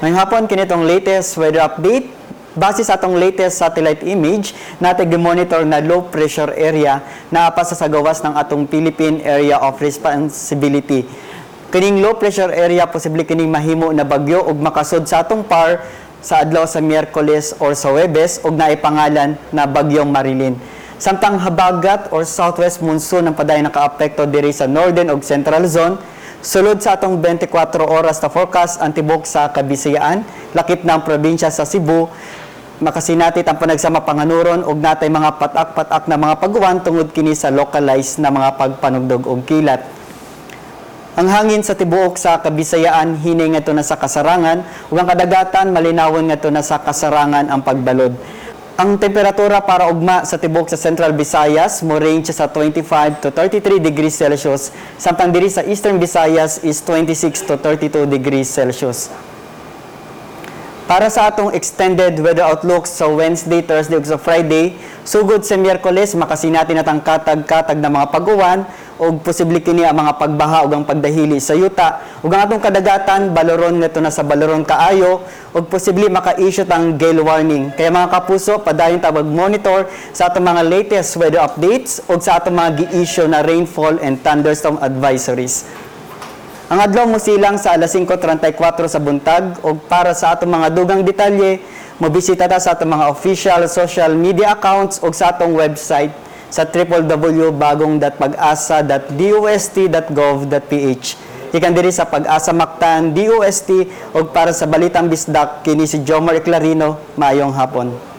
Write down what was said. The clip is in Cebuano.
Ngayong hapon, kini atong latest weather update. Base sa atong latest satellite image, natay monitor na low pressure area na pa sa gawas ng atong Philippine Area of Responsibility. Kining low pressure area, posible kining mahimo na bagyo ug makasud sa atong PAR sa adlaw sa Miyerkules or sa Huwebes ug naay pangalan na Bagyong Marilyn. Samtang habagat or southwest monsoon ang padayon nakaapekto diri sa northern ug central zone. Sulod sa atong 24 oras na forecast, ang tibok sa Kabisayaan, lakip na ang probinsya sa Cebu, makasinati ang panagsama panganuron ug natay mga patak-patak na mga paguwan tungod kini sa localized na mga pagpanugdog og kilat. Ang hangin sa tibuok sa Kabisayaan hinay ngadto na sa kasarangan ug ang kadagatan malinawon ngadto na sa kasarangan ang pagbalod. Ang temperatura para ugma sa tibuok sa Central Visayas mo range sa 25 to 33 degrees Celsius, samtang diri sa Eastern Visayas is 26 to 32 degrees Celsius. Para sa atong extended weather outlook sa Wednesday, Thursday ug sa Friday, sugod sa Miyerkules makasinati na tang katag-katag na mga pag-uwan ug posible kini ang mga pagbaha ug ang pagdahili sa yuta. Ug ang atong kadagatan baloron ngadto na sa baloron kaayo ug posible maka-issue tang gale warning. Kaya, mga kapuso, padayon ta monitor sa atong mga latest weather updates ug sa atong mga gi-issue na rainfall and thunderstorm advisories. Ang adlaw mo silang sa alas 5:34 sa buntag ug para sa atong mga dugang detalye, mobisita ta sa atong mga official social media accounts ug sa atong website sa www.bagong.pagasa.dost.gov.ph. Gikan diri sa Pag-asa Mactan, DOST ug para sa Balitang Bisdak, kini si Jomar Eclarino. Maayong hapon.